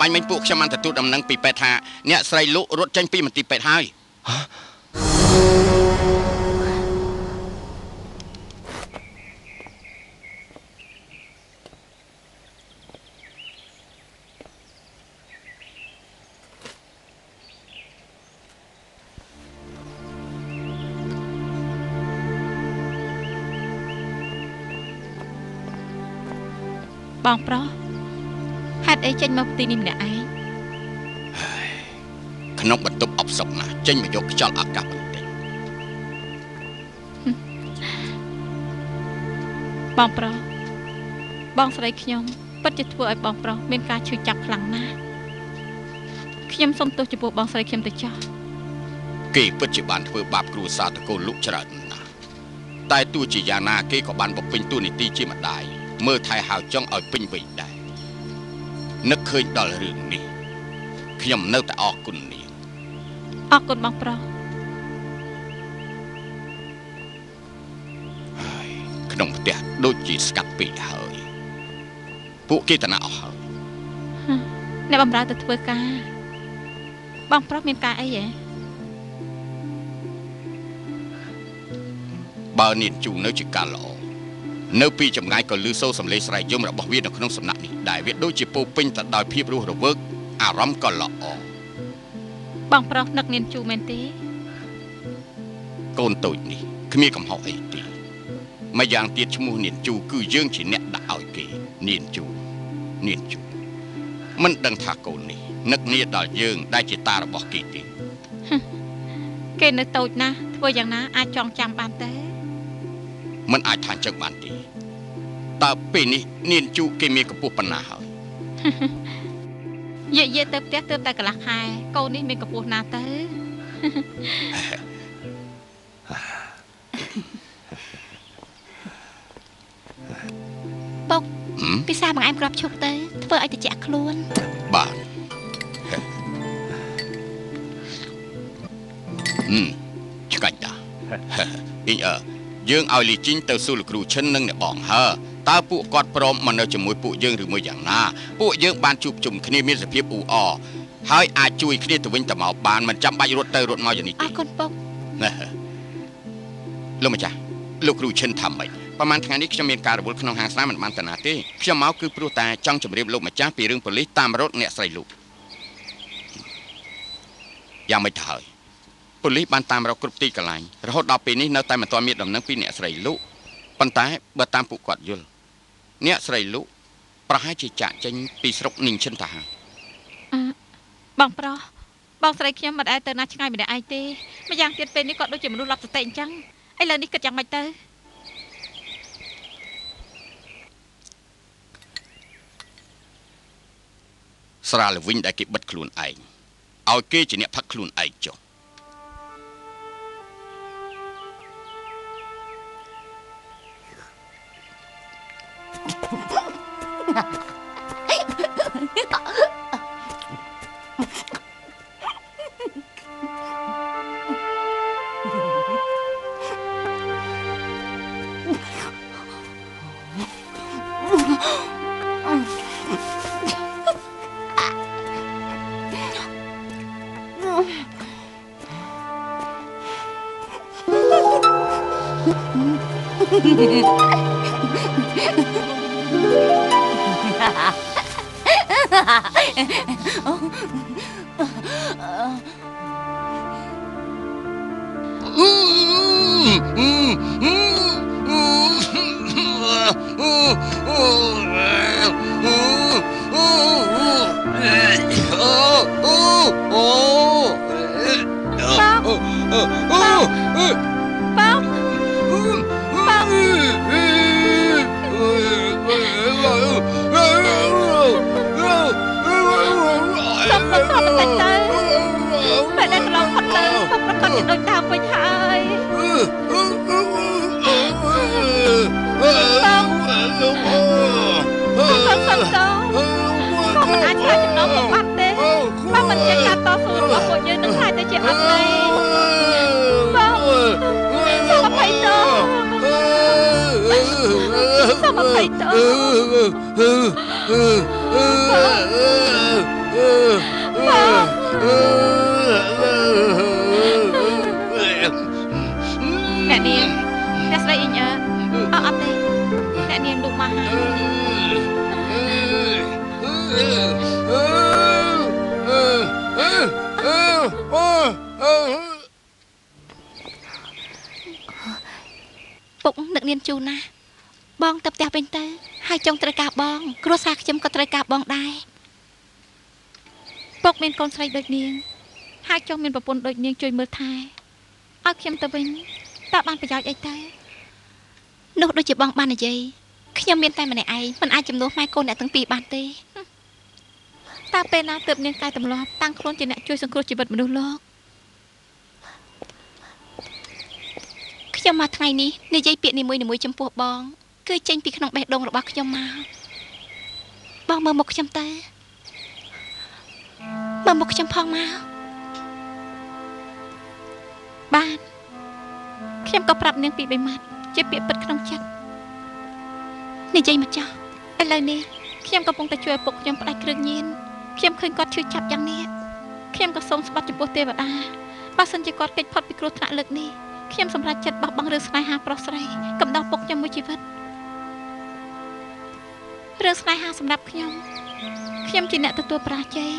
បាញ់មិញពួកខ្ញុំបានទទួលដំណឹងពីពេទ្យថាអ្នកស្រីលក់រត់ចេញពីមន្ទីរពេទ្យហើយបងប្រុសហេតុអីចេញមកទីនេះម្នាក់ឯងក្នុងបន្ទប់អបសុកណាស់ចេញមកយកខ្យល់អាកាសបន្តិចបងប្រុសបងស្រីខ្ញុំពិតជាធ្វើឲ្យបងប្រុសមានការឈឺចាប់ខ្លាំងណាស់ខ្ញុំសូមទោសចំពោះបងស្រីខ្ញុំទៅចោះគេពិតជាបានធ្វើបាបគ្រួសារតកូលលុកច្រើនណាស់តែទោះជាយ៉ាងណាគេក៏បានបំពេញតួនាទីជាម្ដាយមើលថែហៅចង់ឲ្យពេញវ័យដែរនឹកឃើញដល់រឿងនេះខ្ញុំនៅតែអរគុណនាងអរគុណបងប្រុសហើយក្នុងផ្ទះដូចជាស្កាត់ពេកហើយពួកគេតាណាអស់ហើយអ្នកបំរើទៅធ្វើការបងប្រុសមានការអីហ៎បើនាងជូនៅជាការល្អនៅពីចម្ងាយក៏លឺសូរសំឡេងស្រែកយំរបស់វានៅក្នុងសំណាក់នេះដែលវាដូចជាពោពេញទៅដោយភាពរស់រវើកអារម្មណ៍ក៏ល្អបងប្រុសនឹកនាងជូមែនទេកូនតូចនេះគ្មានកំហុសអីទេម្យ៉ាងទៀតឈ្មោះនាងជូគឺយើងជាអ្នកដាក់ឲ្យគេនាងជូនាងជូមិនដឹងថាកូននេះនឹកនាដល់យើងដែលជាតារបស់គេទេគេនៅតូចណាស់ធ្វើយ៉ាងណាអាចចងចាំបានទេមិនអាចថាអញ្ចឹងបានទេតើពេលនេះនាងជូគេមានកម្ពស់ប៉ុណ្ណាហើយយាយទៅផ្ទះទើបតែកន្លះខែកូននេះមានកម្ពស់ណាទៅពុកពិសាបង្អែមក្របឈុកទៅធ្វើឲ្យត្រជាក់ខ្លួនបាទឆ្ងាញ់តាអ៊ីងអើយើងឲ្យលីជីងទៅសួរលោកគ្រូឈិននិងអ្នកបងហើតើពួកគាត់ព្រមមកនៅជាមួយពួកយើងឬមួយយ៉ាងណាពួកយើងបានជួបជុំគ្នាមានសភាពអ៊ូអរហើយអាចជួយគ្នាទៅវិញទៅមកបានមិនចាំបាច់រត់ទៅរត់មកយ៉ាងនេះទេអរគុណពុកលោកម្ចាស់លោកគ្រូឈិនថាម៉េចប្រហែលថ្ងៃនេះខ្ញុំមានការរវល់ក្នុងហាងស្រាមិនបានតាណាទេខ្ញុំមកគឺព្រោះតែចង់ជម្រាបលោកម្ចាស់ពីរឿងប៉ូលីសតាមរត់អ្នកស្រីលូយ៉ាងម៉េចទៅហើយប៉ូលីសបានតាមរកគ្រប់ទីកន្លែងរហូតដល់ពេលនេះនៅតែមិនទាន់មានដំណឹងពីអ្នកស្រីលុប៉ុន្តែបើតាមពួកគាត់យល់អ្នកស្រីលុប្រហែលជាចាក់ចេញពីស្រុកនីងឈិនតាហើយបងប្រុសបងស្រីខ្ញុំមិនដែលទៅណាឆ្ងាយម្នាក់ឯងទេម្យ៉ាងទៀតពេលនេះគាត់ដូចជាមនុស្សឡប់សតិអញ្ចឹងឥឡូវនេះគិតយ៉ាងម៉េចទៅស្រាលវិញដែលគេបិទខ្លួនឯងឲ្យគេជាអ្នកផឹកខ្លួនឯងចុះ សូមអភ័យទោស អ្នកនាងអ្នកស្រីអ៊ីងអើអត់ទេអ្នកនាងលូកមកហើយពុកនឹកនាងជូនណាបងទៅផ្ទះវិញទៅហើយចង់ត្រូវការបងគ្រួសារខ្ញុំក៏ត្រូវការបងដែរពុកមានកូនស្រីដូចនាងហើយចង់មានប្រពន្ធដូចនាងជួយមើលថែឲ្យខ្ញុំទៅវិញតើបានប្រយោជន៍អីទៅនោះដូចជាបងបាននិយាយខ្ញុំមានតែម្នាក់ឯងមិនអាចជំនួសម៉ែកូនអ្នកទាំងពីរបានទេតើពេលណាទើបនាងកែទម្លាប់តាំងខ្លួនជាអ្នកជួយសង្គ្រោះជីវិតមនុស្សលោកខ្ញុំមកថ្ងៃនេះនិយាយពាក្យនីមួយៗចំពោះបងគឺចេញពីក្នុងបេះដូងរបស់ខ្ញុំមកបងមើលមុខខ្ញុំទៅមើលមុខខ្ញុំផងមកបានខ្ញុំក៏ប្រាប់នាងពីរបីម៉ាត់ជាពាក្យពិតក្នុងចិត្តនិយាយមកចោះឥឡូវនេះខ្ញុំកំពុងតែជួយឪពុកខ្ញុំផ្ដាច់គ្រឿងញៀនខ្ញុំឃើញគាត់ឈឺចាប់យ៉ាងនេះខ្ញុំក៏សូមស្បត់ចំពោះទេវតាបើសិនជាគាត់គេចផុតពីគ្រោះថ្នាក់លើកនេះខ្ញុំសម្រេចចិត្តបោះបង់រឿងស្នេហាប្រុសស្រីកំដរពុកខ្ញុំមួយជីវិតរឿងស្នេហាសម្រាប់ខ្ញុំខ្ញុំជាអ្នកទទួលប្រាជ័យ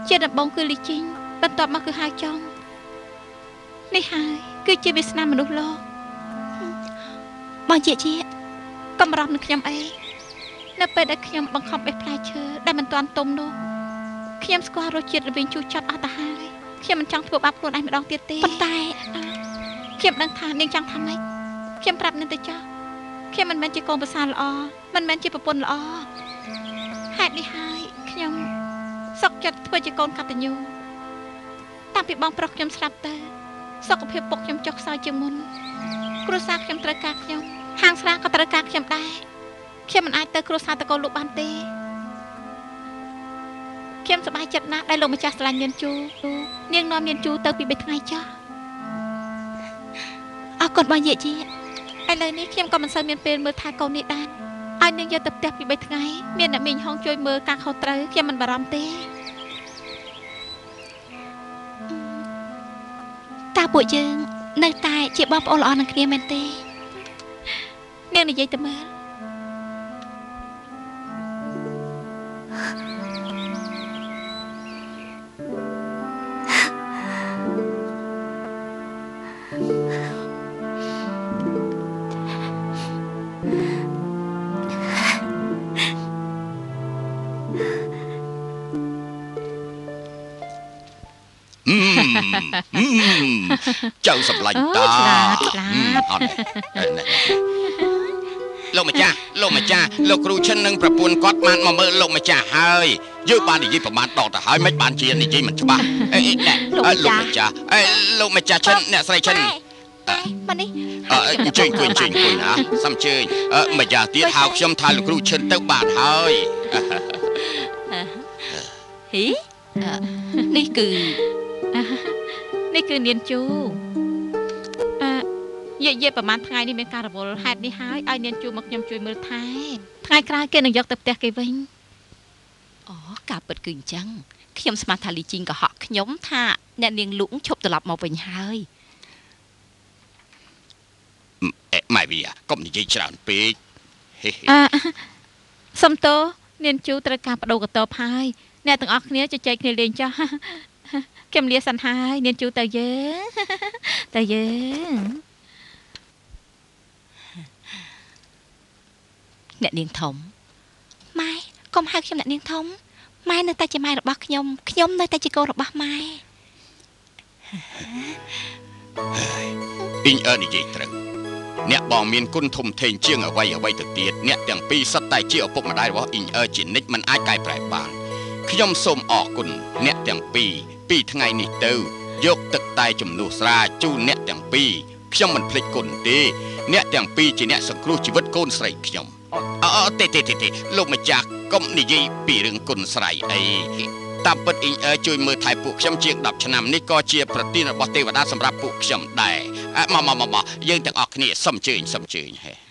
ជាដំបូងគឺលីជីងបន្ទាប់មកគឺហៅចុងនេះហើយគឺជាវាសនាមនុស្សលោកបងជាកំរោះនឹងខ្ញុំអីនៅពេលដែលខ្ញុំបង្ខំបេះផ្លែឈើដែលមិនទាន់ទុំនោះខ្ញុំស្គាល់រសជាតិរវាងជូរចត់អស់ទៅហើយខ្ញុំមិនចង់ធ្វើបាបខ្លួនឯងម្ដងទៀតទេប៉ុន្តែខ្ញុំដឹងថានាងចង់ថាម៉េចខ្ញុំប្រាប់នាងទៅចោះខ្ញុំមិនមែនជាកូនប្រសាល្អមិនមែនជាប្រពន្ធល្អហេតុនេះហើយខ្ញុំសុខចិត្តធ្វើជាកូនកតញ្ញូតាំងពីបងប្រុសខ្ញុំស្លាប់ទៅសុខភាពពុកខ្ញុំចុះខ្សោយជាងមុនគ្រួសារខ្ញុំត្រូវការខ្ញុំហាងស្រាក៏ត្រូវការខ្ញុំដែរខ្ញុំមិនអាចទៅគ្រួសារតកូលលោកបានទេខ្ញុំសប្បាយចិត្តណាស់ដែលលោកម្ចាស់ស្រឡាញ់នាងជូនាងនាំនាងជូទៅពី3ថ្ងៃចុះអរគុណបងយាយជាឥឡូវនេះខ្ញុំក៏មិនសូវមានពេលមើលថែកូននេះដែរឲ្យនាងយកទៅផ្ទះពី3ថ្ងៃមានអ្នកមីងហងជួយមើលការខុសត្រូវខ្ញុំមិនបារម្ភទេតើពួកយើងនៅតែជាបងប្អូនល្អនឹងគ្នាមែនទេនាងនិយាយទៅមើល ចៅសម្លាញ់តាឆ្លាតឆ្លាតអត់លោកម្ចាស់លោកម្ចាស់លោកគ្រូឈិននិងប្រពន្ធគាត់បានមកមើលលោកម្ចាស់ហើយយើងបាននិយាយប្រមាណដងទៅហើយមិនបានជានិយាយមិនច្បាស់អេណែលោកម្ចាស់អេលោកម្ចាស់ឈិនអ្នកស្រីឈិនមកនេះអញ្ជើញអង្គុយអញ្ជើញអង្គុយណាសំជើញម្ចាស់ទៀតហៅខ្ញុំថាលោកគ្រូឈិនទៅបានហើយហីនេះគឺនេះគឺនាងជូយាយប្រហែលថ្ងៃនេះមានការរវល់ហេតុនេះហើយឲ្យនាងជូមកខ្ញុំជួយមើលថែថ្ងៃក្រោយគេនឹងយកទៅផ្ទះគេវិញអូការពិតគឺអញ្ចឹងខ្ញុំស្មានថាលីជីងកុហកខ្ញុំថាអ្នកនាងលូកឈប់ត្រឡប់មកវិញហើយអេម៉ែវីកុំនិយាយច្រើនពេកសុំទោសនាងជូត្រូវការបដូរកតបហើយអ្នកទាំងអស់គ្នាជជែកគ្នាលេងចោះខ្ញុំលាសិនហើយនាងជូទៅយើងទៅយើងអ្នកនាងធំម៉ែកុំហៅខ្ញុំអ្នកនាងធំម៉ែនៅតែជាម៉ែរបស់ខ្ញុំខ្ញុំនៅតែជាកូនរបស់ម៉ែអ៊ីងអើនិយាយត្រូវអ្នកបងមានគុណធំធេងជាងអ្វីអ្វីទៅទៀតអ្នកទាំងពីរសុទ្ធតែជាឪពុកម្ដាយរបស់អ៊ីងអើជានិច្ចមិនអាចកែប្រែបានខ្ញុំសូមអរគុណអ្នកទាំងពីរពីថ្ងៃនេះទៅយកទឹកតែជំនួសស្រាជូនអ្នកទាំងពីរខ្ញុំមិនភ្លេចគុណទេអ្នកទាំងពីរជាអ្នកសង្គ្រោះជីវិតកូនស្រីខ្ញុំអទេទេទេលោកម្ចាស់កុំនិយាយពីរឿងគុណស្រីអីតាមពិតអ៊ីងអើជួយមើលថែពួកខ្ញុំជាង10ឆ្នាំនេះក៏ជាប្រទានរបស់ទេវតាសម្រាប់ពួកខ្ញុំដែរមកមកមកយើងទាំងអស់គ្នាសុំជើញសុំជើញហេ